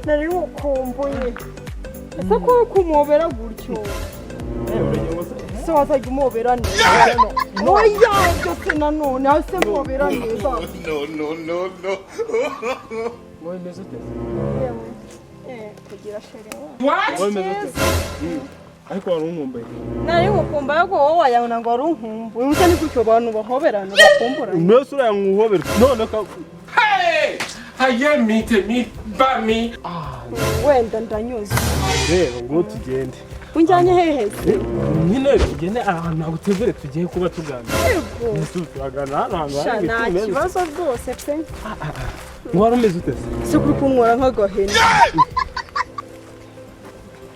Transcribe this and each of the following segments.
Nari ngukumbuye. Ese ko kumobera gutyo? Uragira ngo se Se wazajya umobera neza? Oya, byose nanone hasi mobera neza. No, no, no, no. Wowe meze ute? Yewe, kugira chéri. Wowe meze ute? Ariko wari unkumbuye. Nari ngukumbuye, ariko wowe wayabona ngo wari unkumbuye. Ubusa ni gutyo abantu bahoberana, bakumburana. Mbese uriya nkuhobera none ka Hey! Ayé mi, tèmi bá mi. Wenda ndanyuze. Rero ngo tugende. Unjyanye hehe se? Nyine tugende ahantu ntabwo tugiye kuba tuganira. Yego. Ese turagana hano hantu Sha, hari nta ibiti bimeze. kibazo rwose pe. Ngo wari umeze ute se? Se kuri kunywera nk'agahene?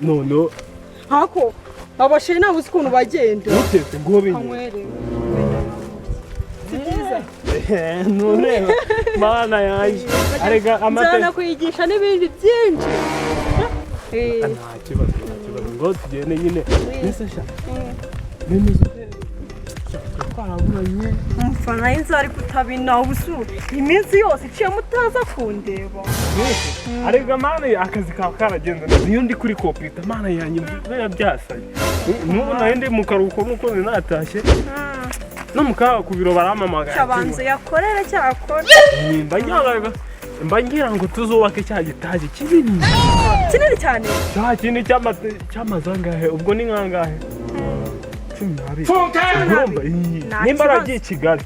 None Hako abashiri ntabwo uzi ukuntu bagenda. Utetse ngo binye. Kanywere wenda, si byiza? Ntureba, mana yanjye, arega amata. Nzanakwigisha n'ibindi byinshi. Nta kibazo, nta kibazo, ngo tugende nyine. Mbese sha, bimeze ute? Sha, twaraburanye. Umufana y'inzu ari kutabina ubusu iminsi yose iciyemo utaza kundeba. Arega mana, akazi kawe karagenze neza. Iyo ndi kuri kompiyuta, mana yanjye, biba byasaye. N'ubu nari ndi mu karuhuko nuko nari natashye, no mu kaga ku biro barampamagara. Cyabanza yakorere cyakora. Mba ngira ngo tuzubake cya gitaje kinini. Kinini cyane. Cya kindi cy'amazu angahe? Ubwo ni nkangahe? 12. Funke! Urumva iyi Nta nimba kibazo. aragiye i Kigali,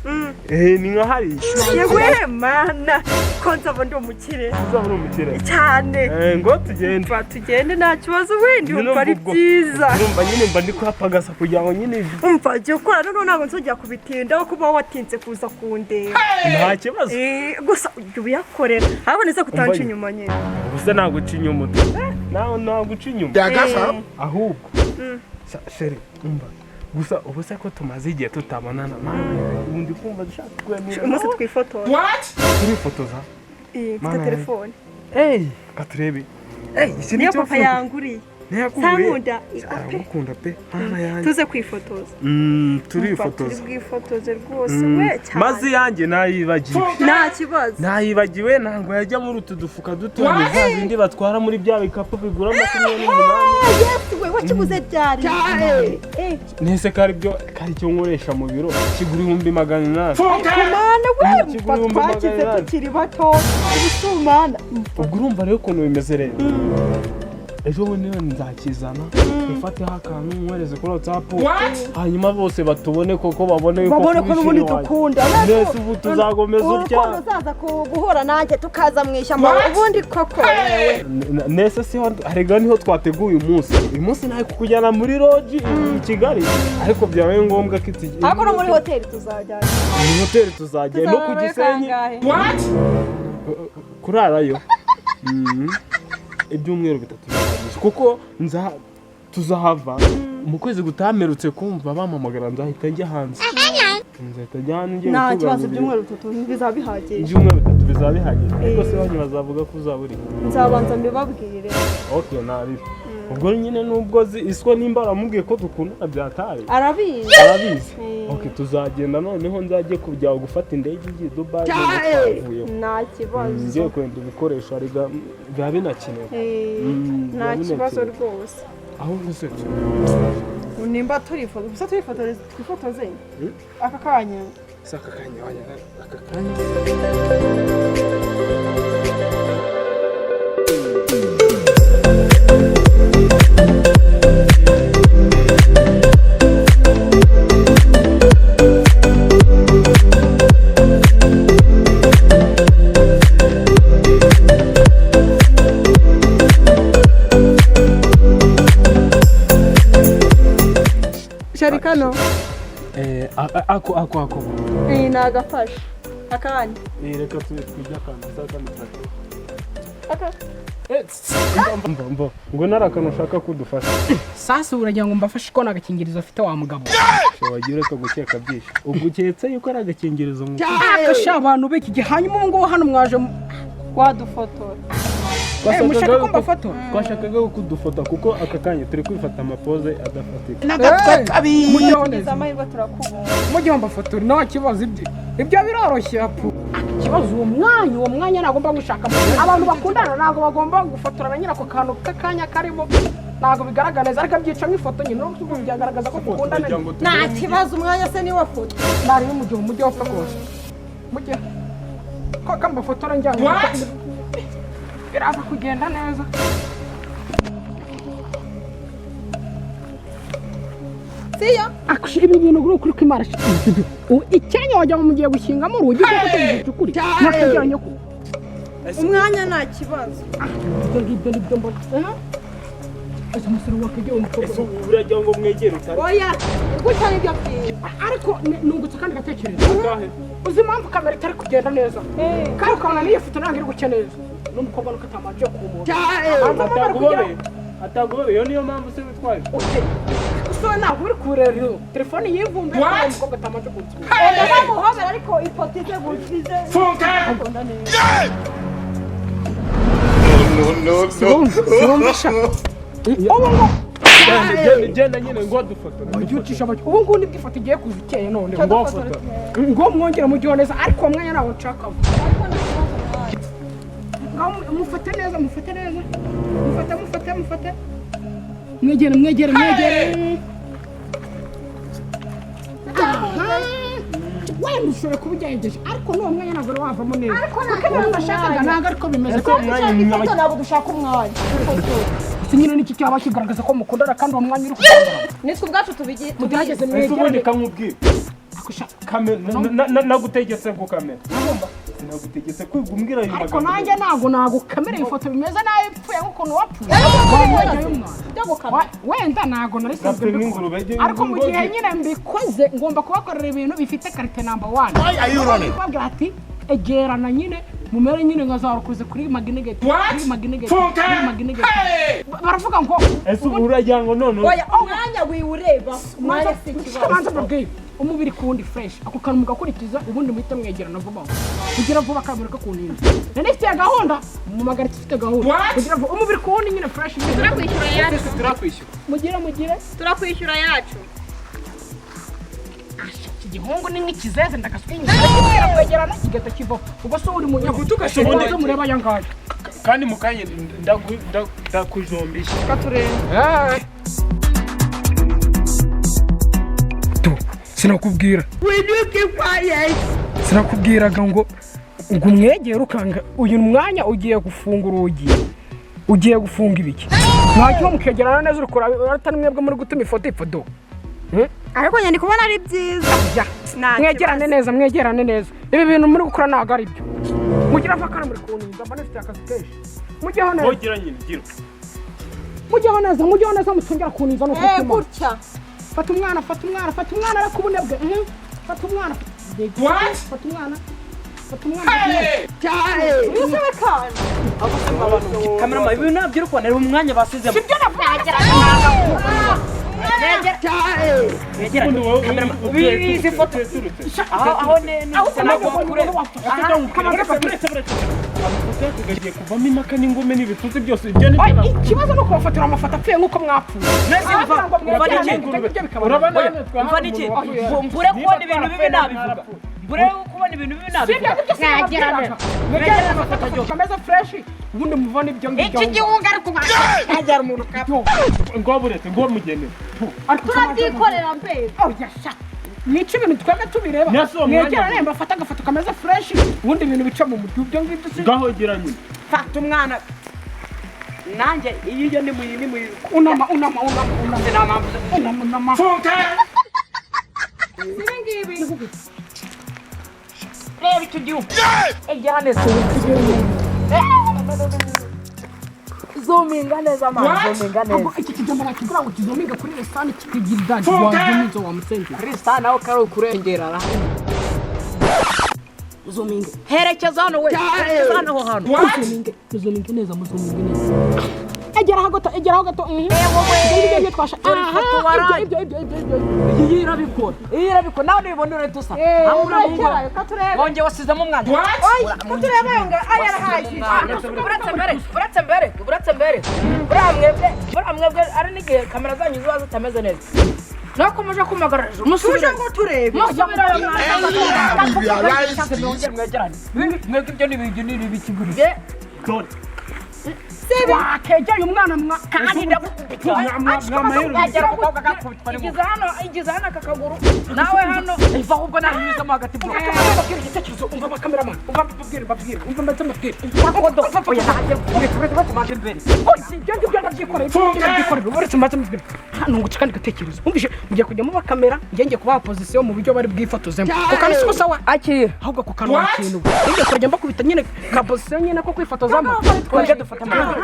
ni nka hariya. Yewe mana, ko nzaba ndi umukire. Uzaba uri umukire. Cyane. Ngo tugende. Mva tugende, nta kibazo, wenda Nyine umva ari ubwo- byiza. Urumva nyine mba ndi kuhapagasa kugira ngo nyine Umva, jya ukora noneho, ntabwo nzongera kubitindaho kuba watinze kuza kundeba. Nta kibazo. Gusa ujya ubiyakorera ahubwo nize kutanca Umva- inyuma nyine. Gusa ntabwo uca inyuma, nawe ntabwo uca inyuma. Yagasa. Ahubwo chéri, umva gusa, ubu se ko tumaze igihe tutabonana, mana, ubu ndi kumva dushaka kwemera. Umunsi twifotora. What? Turifotoza. Mfite Mana. telefone. Eyi, katurebe. Eyi, iki ni Niyo cyo papa yanguriye. Ntiyakuguriye? Sankunda pe. Aragukunda pe, mana yanjye. Tuze kwifotoza. Umva, turi Turifotoza. bwifotoze rwose we cyane. Maze iyanjye nayibagiwe. Nta kibazo. Nayibagiwe, ntabwo yajya muri utu dufuka duto, ni za zindi batwara muri bya bikapu bigura 28. Yes we, wakibuze ryari? Nese kari byo kari cyo nkoresha mu biro kigura 800,000. Funke! Mana we! Kigura Mva, ibihumbi twakize 800. tukiri bato ubusumana. Ubwo urumva rero ukuntu bimeze. Rero ejo bundi wenda nzakizana, twifateho akantu nkohereze kuri WhatsApp. What? Hanyuma bose batubone koko, babone yuko Babone ko kuri n'ubundi chéri wanjye. dukunda. Mbese ubu tuzagomeza utya? Urukundo uzaza guhura nanjye tukaza mu ishyamba ubundi koko wewe. Nese siho arega niho twateguye umunsi. Uyu munsi nawe kukujyana muri lodge i Kigali, ariko byabaye ngombwa ko Ariko no muri hoteli tuzajyana. Muri hoteli tuzajya no ku Tuzararayo Gisenyi. kangahe? What? Kurarayo ibyumweru 3 birahagije, kuko nza tuzahava mu kwezi gutamerutse kumva bampamagara, nzahita njya hanze, nzahita njya hanze ngiye Nta gutunganya kibazo. ibintu. Ibyumweru 3 bizaba bihagije. Ibyumweru 3 bizaba bihagije, ariko se banyu bazavuga ko uzaba uri? Nzabanza mbibabwire. Okay, nabi. Ubwo nyine nubwo iswa nimba aramubwiye ko dukundana byataye. Arabizi. Arabizi. Okay, tuzagenda noneho nzajye kujya gufata indege igiye Dubai, noneho twavuyeho. Nta kibazo. Ngiye kwenda ibikoresho, arega biba binakenewe. Nta Biba kibazo binakenewe. rwose. Ahubwo se Nimba turifotoza gusa, turifotoreze, twifotoze aka kanya. Si aka kanya wajya aka kanya. Chéri, kano. Ako ako. Iyi ni agafashe akanya. Reka twige akantu sa kano turaryoha. Aka. Mva mva, ngo nari akantu ushaka kudufasha. Sasa uragira ngo mbafashe ko nagakingirizo afite wa mugabo? Wagiye ureka gukeka byinshi, ubwo uketse yuko ari agakingirizo mu Agasha abantu b'iki gihe. Hanyuma ubu ngubu hano mwaje Wadufotora. Mushaka ko mbafotora? Twashakaga kudufota kuko aka kanya turi kwifata amapoze adafatika. Mujyeho Tugize neza. amahirwe turakubona. Mujyeho mbafotora, nta kibazo, ibyo biroroshye apu. Ikibazo, uwo mwanya ntabwo mba ngushaka. Abantu bakundana ntabwo bagomba gufotorana nyine. Ako kantu k'akanya karimo ntabwo bigaragara neza, ariko byica nk'ifoto nyine n'ubwo byagaragaza ko mukundana. Kugira ngo Nta kibazo, umwanya se niwo foto. Nari mu gihe umujyi wapfa rwose mujye ko kambafotora njyanye, biraza kugenda neza. Siyo. Akusha ibi bintu uri ukuri kw'Imana, icyanya wajya mu mugiye gushyingamo urugi kuko tuvugisha ukuri nakageranye ko Umwanya nta kibazo. Ibyo ngibyo nibyo mbona. Ese umusore wakegera umukobwa? Ese ubu uragira ngo mwegere utari? Oya, gutya nibyo byiza. Ariko nungutse kandi gatekereza. Angahe? Uzi impamvu kamera itari kugenda neza, kandi ukabona n'iyo foto ntabwo iri gucya neza, n'umukobwa nuko atamanje kumura. Atagubobeye, atagubobeye, iyo niyo mpamvu se witwaje? Gusa ntabwo uri kureba iyo telefone yivumbuye ko umukobwa atamanje kunsura. Ndamuhobera, ariko ifoto ize gutya Funke! Akunda neza. Sibumvisha ubu ngo Genda, genda nyine ngo dufotora. Ujye ucisha make. Ubu ngubu nibwo ifoto igiye kuza ikeye none. Ngo fotora. Ngo mwongere mujyeho neza, ariko uwo mwanya ntawo nshakamo. Ariko nta kibazo umwanya. Ngaho mufate neza, mufate neza, mufate, mufate, mufate, mwegere, mwegere, mwegere. Aha. Wenda ushobora kuba ugerageje, ariko n'uwo mwanya ntabwo wari wavamo neza, Ariko nta kuko ibintu kibazo nashakaga umwanya. ntabwo ariko bimeze. Ese uwo mwanya Dushaka ifoto, ntabwo dushaka umwanya. Ifoto. Ese nyine niki cyaba kigaragaza ko mukundana kandi uwo mwanya uri kugaragara? Nitwe ubwacu tubigiye. Mugerageze Ese ubundi mwegerane. kamubwira Akusha. kamera, nagutegetse ngo kamera, sinagutegetse kwiga umbwira ayo Ariko magambo. nanjye ntabwo kamera ifoto bimeze nabi ipfuye nk'ukuntu wapfuye. Ariko Wamwegeye umwana. Byo gukamera. Wenda ntabwo nari sanzwe Gapfe mbikora. nk'ingurube, Ariko mu gihe nyine mbikoze ngomba kubakorera ibintu bifite qualité number one. Kubabwira ati egerana nyine, mumere nyine nka za rukuze kuri maginegeti, kuri maginegeti, kuri maginegeti. Baravuga ngo Ese ubu uragira ngo none Oya, umwanya wiwureba, umwanya si ikibazo. Manza mbabwire, umubiri ku wundi fresh, ako kantu mugakurikiza, ubundi muhite mwegerana vuba kugira vuba kamera kakuninda. Nari nifitiye gahunda mu magaritse, ifite gahunda kugira vuba, umubiri ku wundi nyine fresh. Turakwishyura yacu. Ese turakwishyura? Mugire, mugire. Turakwishyura yacu. Iki gihungu ni nk'ikizeze, ndagaswingira kwegerana kigahita kivaho. Ubwo se uri mu Ubundi- nyama mureba aya ngaya? Kandi mu kanya ndakujombisha. Tu sinakubwira, sinakubwiraga ngo umwegere ukanga. Uyu mwanya ugiye gufunga urugi, ugiye gufunga ibiki? Mwajya mukegerana neza, uri kureba atari mwebwe muri gutuma ifoto ipfa do. Ariko nyine ndi kubona ari byiza. Ya. Nta Mwegerane kibazo. neza, mwegerane neza. Ibi bintu muri gukora ntabwo ari byo. Mugira vakara muri kuninza, mba nifitiye akazi kenshi. Mujyeho neza. Wogira nyine gira. Mujyeho neza, mujyeho neza, mutongera kuninza nuko. Eh, Kumara. gutya. Fata umwana, fata umwana, fata umwana, ariko ubunebwe. Fata umwana. What? Fata umwana, fata umwana. Uyu kandi. Kamerama, ibi ntabyo uri kubona, reba umwanya basizemo. Sibyo navuga. Mwegerane. Kamerama, izi foto aho ne Ahubwo ntabwo ntabwo kure. Uretse amafoto yacu agiye kuvamo impaka n'ingumi n'ibitutsi byose, ibyo ni Oya, ikibazo ni ukubafotora amafoto apfuye nk'uko mwapfuye. Mbese Kugira ngo umva mwegerane, n'iki? ibyo bikaba. Urabona Oya, hano twahawe umva n'iki? umuntu wapfuye. Mbure kubona ibintu bibi nabivuga, mbure kubona ibintu bibi Sibyo nabivuga. ngibyo sinababwiraga. Mwegerane, amafoto ameze fresh, ubundi muvane ibyo ngibyo. Iki gihugu ariko Hagera umuntu kapfa. Ngo buretse ngo mugenere. Turabyikorera mbere. Oya sha, mwice ibintu twebwe tubireba. Nyasi uwo mwanya. Mwegerane, mbafate agafoto kameze fresh, ubundi ibintu bica mu mutwe, ibyo ngibyo si Ngaho gira nyine. Fata umwana nanjye iyo iyo ni muyi ni muyi. Unama, unama, unama, unama. Nta mpamvu. Unama, unama. Funke! Ibi ngibi. Reba icyo gihugu, egera neza, zoominga neza mani, zoominga neza. Ahubwo iki kijambo nakibwira ngo kizominga kuri resani kikigira idadi Funke! wazuminze wamusengera. Krista nawe kari ukurengera ra, zoominga, herekeza hano we, herekeza hano aho hantu. Muzuminge, muzuminge neza, muzuminge neza. Egeraho gato, egeraho gato. Ibyo ngibyo twasha. Dore ifoto Aha, waraye. ibyo, ibyo, ibyo, ibyo, ibyo. Iyi irabikora, iyi irabikora, nawe nibona urahita usa Eh, hamwe uriya muhungu urekera, reka turebe. wongeye wasizemo umwanya. Oya, ko turebe ayo nga aya arahagije. Uretse mbere, uretse mbere, uretse mbere, buriya mwebwe ari n'igihe kamera zanyu ziba zitameze neza. Nakomeje kumagarara Tuje musubire. ngo turebe. Musubire. Mwegerane mwebwe, ibyo ni ibintu ni ibikiguri. Dore. Wakegeye umwana mwa Kandi Mwamahero. Igeze hano, igeze hano aka kaguru nawe hano. Iva ahubwo nahinyuzamo hagati, bro. Mbabwira igitekerezo, umva abakameramani, umva mbabwire, mbabwire, umva ndetse mbabwire. Oya, nanjye uretse uretse manje mbere. Oya, ibyo ngibyo ndabyikoreye, ibyo ngibyo ndabyikoreye, uretse mbanze mbabwire. Hano nguca kandi gatekerezo, wumvise mugiye kujya muba kamera, njye ngiye kubaha position mu buryo bari bwifotozemo ku kantu, siko sawa? Akira. Ahubwo ako kantu wakintu ngiye kujya mbakubita nyine ka position nyine ko kwifotozamo. Twebwe dufata amafoto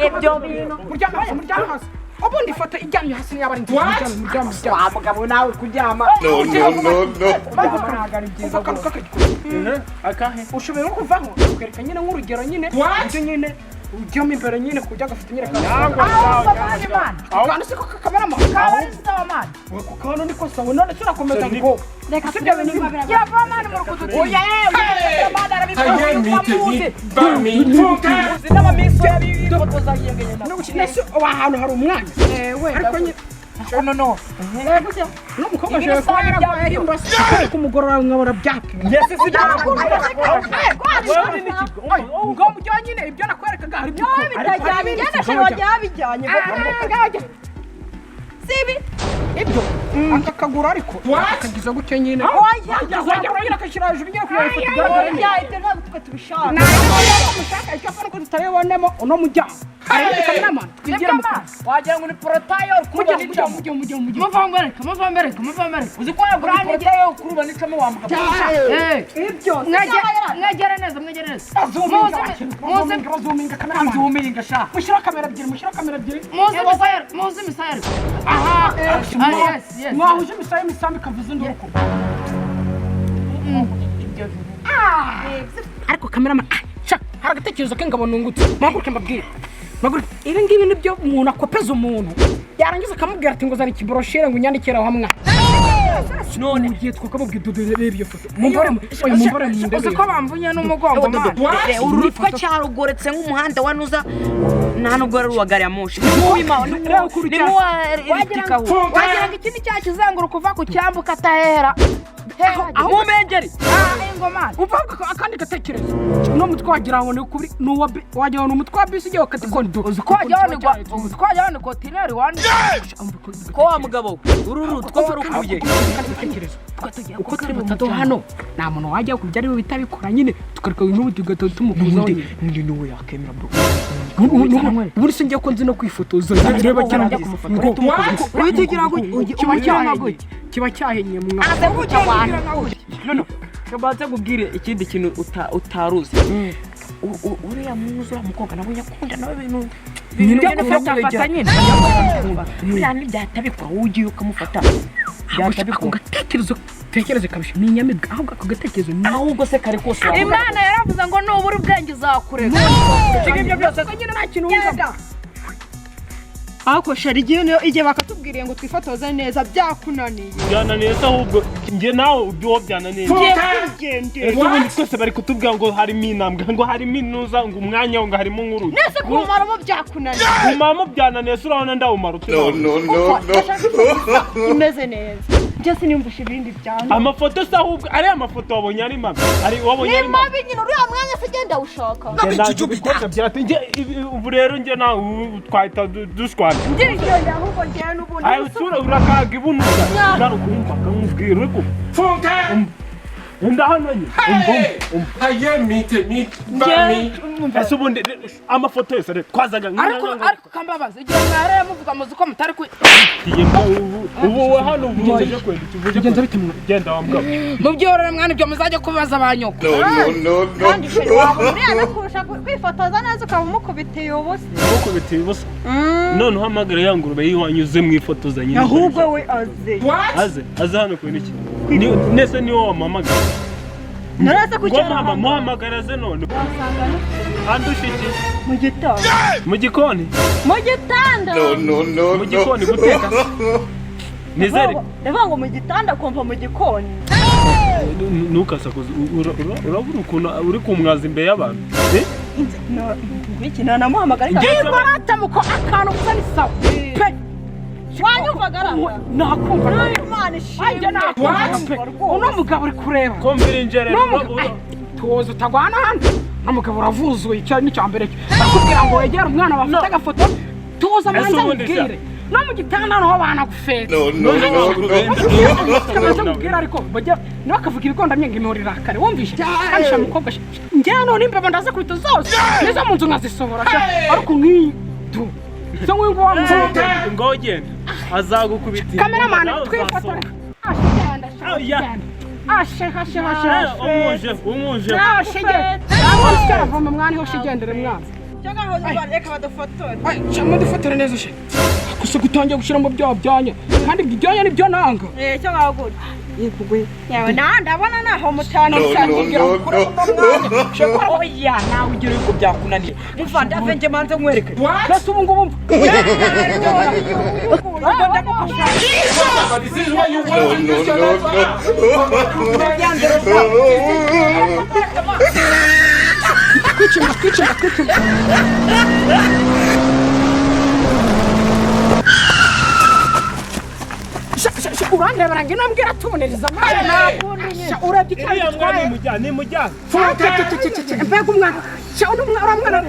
ibyo bintu. Muryame hasi, muryame hasi. Ubundi ifoto iryamye hasi niyo aba ari nziza. Muryame, muryame, muryame. Wa mugabo nawe, kuryama. No, no, no, no. Ntabwo ari byiza. Akantu k'akagikoni Akahe? Ushobora no kuvaho ukwereka nyine nk'urugero nyine ibyo nyine ujyamo imbere nyine ku buryo agafite nyine akantu, siko kakamerama ako kantu niko sawa. None turakomeza ngo Reka si ibyo bintu bimwe. Yava mani mu rukuta. Oya, Aye mi tèmi bá mi. Funke. n'abamiso yabifotoza yengeye na Nese ubu ahantu hari umwanya, ariko nyine no no. N'umukobwa ashobora kuba yararwaye imbasa ariko umugorora nkabona byapimye. Yes, si. Ngo mujye nyine ibyo nakwerekaga hari ibyo ukora. Bitajyanye, njye na sheri wagiye babijyanye. Sibi. Ibyo aka kaguru ariko akagize gutyo nyine, wajya uranyura akashyira hejuru nyine kugira ngo ifoto igaragare neza. Oya, ibyo ntabwo twe tubishaka. Mushaka icyo akora ko tutaribonemo uno mujyamo hari kameramani twigira mu kazi. Wagira ngo ni porotayo. Mujye, mujye, mujye, mujye, mujye. Muva mbereka, muva mbereka, muva mbereka. Uzi ko wagura porotayo kuruba nicamo wa mugabo. Eh, Ibyo mwegere neza, mwegere neza. Bazuminga, Muze. bazuminga kameramani. Nzuminga sha. Mushyira kamera ebyiri, mushyira kamera ebyiri. Muze imisaya, muze imisaya. Aha, ah, yes, yes. Mwahuje imisaya, imisambi ikavuza induru. Ariko kameramani, ah, sha hari agatekerezo k'ingabo nungutse. Muhaguruke mbabwire, muhaguruke. Ibi ngibi nibyo umuntu akopeza umuntu yarangiza akamubwira ati ngo zana ikiboroshire ngo unyandikire aho hamwe. None mugiye twakababwira dudu, reba iyo foto, mumbore, oya, mumbore mundebe. Uzi ko bamvunye n'umugongo mani. Uru rutwe cyarugoretse nk'umuhanda wa nuza, nta nubwo ari uwa gari ya moshi. Reba ukuntu Ni nk'uwa ritikahu. Wagira ngo iki ni cya kizenguruka uva ku cyambu ukatahera. Mu mengeri. Ah, ingoma. Umva akandi gatekerezo, uno mutwe wagira ngo ni ukuri ni uwa wagira ngo ni umutwe wa bisi ugiye wakatikondo. Uzi ko wagira ngo ni uzi ko wagira ngo ni kontineri wani. Ko wa mugabo uru rutwe rukuye. Uko turi batatu hano nta muntu wajya kujya ari we bitabikora nyine, tukareka n'ubu tugahita tumukuzaho nyine. Undi niwe yakemera, bro. Ubundi se njye ko nzi no kwifotoza, reba cyane ngo Uhita ugira ngo kiba cyahenye, kiba cyahenye mwa. No, kabanza nkubwire ikindi kintu utaruzi. Uriya muzi, uriya mukobwa nabonye akunda nawe ibintu Nyine byo gufatafata nyine. Buriya nibyatabikora wowe ugiye ukamufata Ako byatabikora. gatekerezo tekereze kabisha ni inyamibwa, ahubwo ako gatekerezo ni Ahubwo se kare kose wabona. Imana yaravuze ngo nubura ubwenge izakureka. Ibyo byose nyine nta kintu wumva. Ariko sheri, igihe igihe bakatubwiriye ngo twifotoze neza byakunaniye. Byananiye se? Ahubwo njye nawe ubwo byananiye. Kwigendera. Ese ubundi twese bari kutubwira ngo harimo intambwe, ngo harimo inuza, ngo umwanya, ngo harimo nk'urugi. Nese kuwumaramo byakunaniye? Umamo byananiye se? Urabona ndawumara No, uturabona. no, no, no. Ndashaka ifoto imeze neza, njye siniyumvisha ibindi byanyu. Amafoto se? Ahubwo ariya mafoto wabonye ari mabi, ari wabonye Ni ari mabi. mabi nyine, uriya mwanya se genda ushaka. Njye ubu rero njye nawe ubu twahita dushwana. Ndirigenda ahubwo njyewe n'ubundi. Ayo usura urakaga ibunuza ngarukumva kamubwira uri ku Funke. Enda hano nyine, umva, umva. Ayé mi tèmi bá mi. Ese ubundi amafoto yose rero twazaga Ariko kambabaza, igihe mwareye muvuga muzi ko mutari ku ubu we hano ubu uje kwenda iki uje Bigenza bite mwa? Genda wa mugabo. Mubyorore mwana, ibyo muzajya kubibaza ba nyoko. No, no, no, no. Kandi sheri wabona uriya nakurusha kwifotoza neza ukaba umukubitiye ubusa. Ntukubite ubusa. None uhamagara ya ngurube y'iwanyu uze mwifotoza nyine. Ahubwo we aze. Aze, aze hano kwenda iki? Nese niwe wamuhamagara? Naraza Ngo kucyara. mama muhamagara aze none. Andusha iki? Mu gitondo. Mu gikoni? Mu gitanda. No, no, no, Mu gikoni no. guteka? Nizere. Ndavuga ngo mu gitanda kumva mu gikoni. Ntukasakuze, urabura ukuntu uri kumwaza imbere y'abantu. Eh? Ngwiki nanamuhamagara. Niba ratamuko akantu gusa ni sawa pe. Wanyumva. Wanyumvaga ara? Nakumva. Imana ishimwe. Ajya nakumva pe. Uno mugabo uri kureba. Kumvira injere. Tuzi utagwana hano. N'umugabo uravuzuye icyo ni cya mbere cyo. Bakubwira ngo wegere umwana bafite agafoto. Tuza manza mubwire. No mu gitanda naho banagufeta. Kabanza mubwire ariko bajya nakavuga ibigondamye ngo imihoro irakare wumvishe. Kandi sha mukobwa njyewe none imbeba ndaza kubita zose. Nizo mu nzu nkazisohora sha. Ariko nk'iyi tu. So nguyu nguwo Ngo genda. Azagukubita. Cameraman twifotora. Ashigenda ashigenda. Ashe ashe ashe. Umuje umuje. Ashigenda. Aho mwana ho shigendere mwana. Cyangwa aho reka badufotore. Ay, cyangwa dufotore neza she. Gusa gutangiye gushira mu byaha byanya. Kandi ibyo nibyo nanga. Cyangwa aho gutya. Yego. Yawe na ndabona naho mutano cyangwa Oya nawe ugira yuko byakunaniye. Umva ndave nge manze nkwereke. Basi ubu ngubu. But this is what you want to use your life. Kwicunga kwicunga kwicunga. Urandebera ngo inambwira tubonereza amana. Urebye icyo Uriya mwana nimujyane nimujyane. Mbega umwana. Uriya mwana.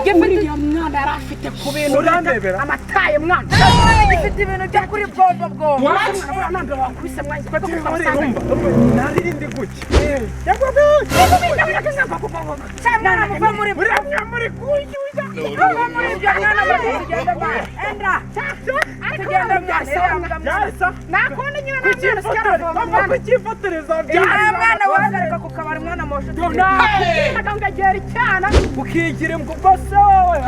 Uriya mwana yari afite ku bintu. Urandebera. Amataye mwana. Gifite ibintu byo kuri bwombo bwombo. Wakubise mwana. Narindi guki. Mwana muva muri Uriya mwana muri kunyuza. muva muri ibyo mwana muri tugenda mwana. Enda. Tugenda mwana. Byasa. Nakundi nyine namwana sikara Papa kucyifotoreza Uriya mwana wahagarika ku kabari mwana moshe. Nakubwiraga ngo egera icyana. Ukigira imbwa se wowe.